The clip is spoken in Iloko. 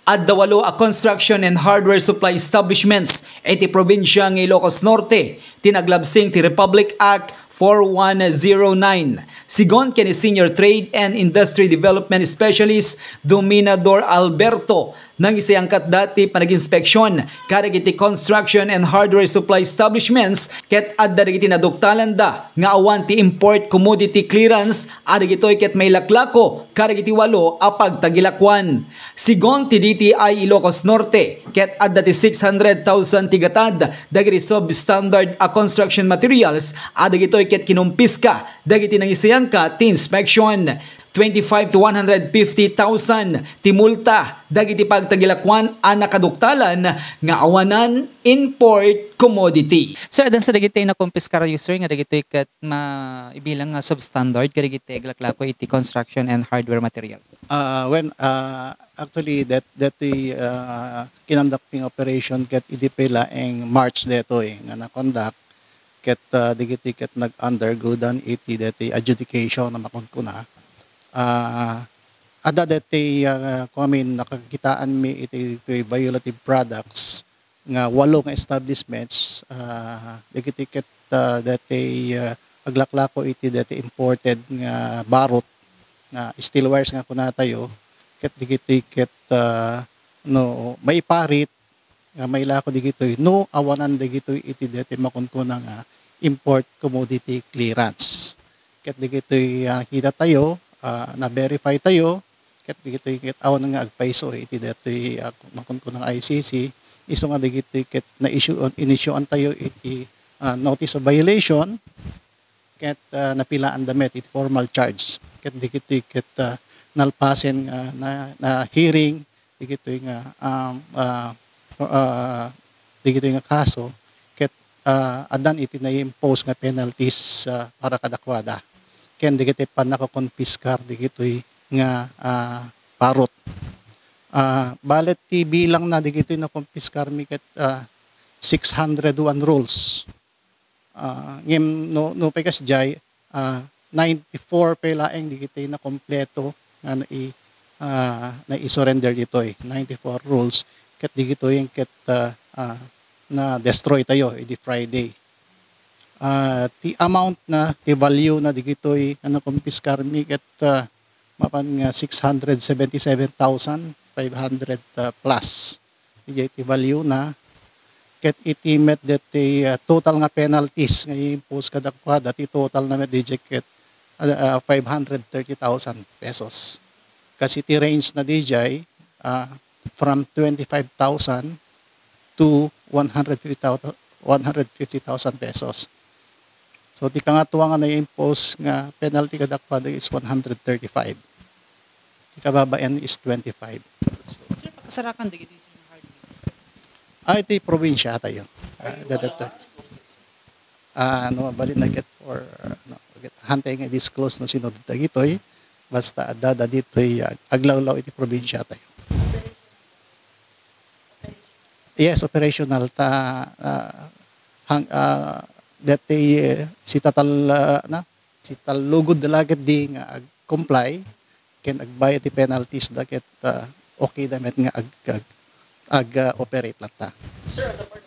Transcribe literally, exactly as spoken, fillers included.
Adda walo a construction and hardware supply establishments iti probinsia nga Ilocos Norte ti naglabsing ti Republic Act four one zero nine. Sigun ken ni Senior Trade and Industry Development Specialist Dominador Alberto, nangisayangkatda ti panaginspeksyon kadagiti construction and hardware supply establishments ket adda dagiti naduktalanda nga awan ti import commodity clearance a dagitoy ket mailaklako kadagiti walo a pagtagilakuan. Sigun ti D T I Ilocos Norte, ket adda ti six hundred thousand ti gatad dagiti substandard a construction materials a dagitoy ket kinumpiska dagiti nangisayangkat ti inspeksyon. Twenty-five to one hundred fifty thousand ti multa dagiti pagtagilakuan a nakaduktalan nga awanan import commodity. Sir, addan sa dagiti nakumpiskar, sir, nga dagitoy ket maibilang nga substandard kadagiti aglaklako iti construction and hardware materials? Ah, when, ah, actually, that, datoy, ah, kinonducting operation ket idi pay laeng March detoy nga na-conduct, ket, ah, dagitoy ket nag-undergo dan iti datoy adjudication a makunkuna. Ah, adda datoy, ah, kuamin, nakakitaanmi iti, iti violative products nga walo nga establishments, ah, dagitoy ket, ah, datoy, ah, aglaklako iti datoy imported nga barut nga steel wires nga kunatayo, ket dagitoy ket, ah, no maiparit nga mailako dagitoy no awanan dagitoy iti datoy makunkuna nga import commodity clearance. Ket dagitoy, ah, kidatayo, ah, na-verify tayo, ket dagitoy ket awan nga agpayso iti datoy, ah, makunkuna nga I C C, isu nga dagitoy ket na-issue, in-issuean tayo iti, ah, notice of violation, ket, ah, napilaanda met iti formal charge. Ket dagitoy ket, ah, nalpasen nga na, na hearing, dagitoy nga, um, ah, ah, dagitoy nga kaso, ket, ah, addan iti nai-impose nga penalties, ah, para kadakuada. Ken dagiti pannakakonpiskar dagitoy nga, ah, barut. Ah, balet ti bilangna dagitoy nakonpiskarmi ket, ah, six hundred one rolls. Ah, ngem no, no pay kasdiay, ah, ninety-four pay laeng dagiti nakompleto nga nai-, ah, nai-surrender ditoy, ninety-four rolls, ket dagitoy ket, ah, ah, na-destroy tayo idi Friday. Ah, ti amount na, ti value na dagitoy nga nakumpiskarmi ket, ah, mapan nga six hundred seventy-seven thousand five hundred, ah, plus. Idiay ti value na. Ket iti met deti, ah, total nga penalties nga i-impose kadakuada, ti total na met diay ket, ah, ah, five hundred thirty thousand pesos. Kasi ti range na diay, ah, from twenty-five thousand to one hundred fifty thousand, one hundred fifty thousand pesos. So, ti kangatua nga nai-impose nga penalty kadakuada is one hundred thirty-five. Ti kababain is twenty-five. Sir, pakasarakan dagiti hardware. Ah, iti probinsya tayo. Ah, dadato. Ah, no, bali na get for, no, get, hantay nga disclose no sino dagitoy. Basta adda ditoy, ah, aglawlaw iti probinsya tayo. Yes, operational ta, ah, hang, ah, dati, eh, si tatal, ah, na, si talugod da la ketdi nga ag-comply, ken agbayad ti penalties da ket, ah, okay da met nga ag, ag, ag, ah, operate latta. Sir, at the part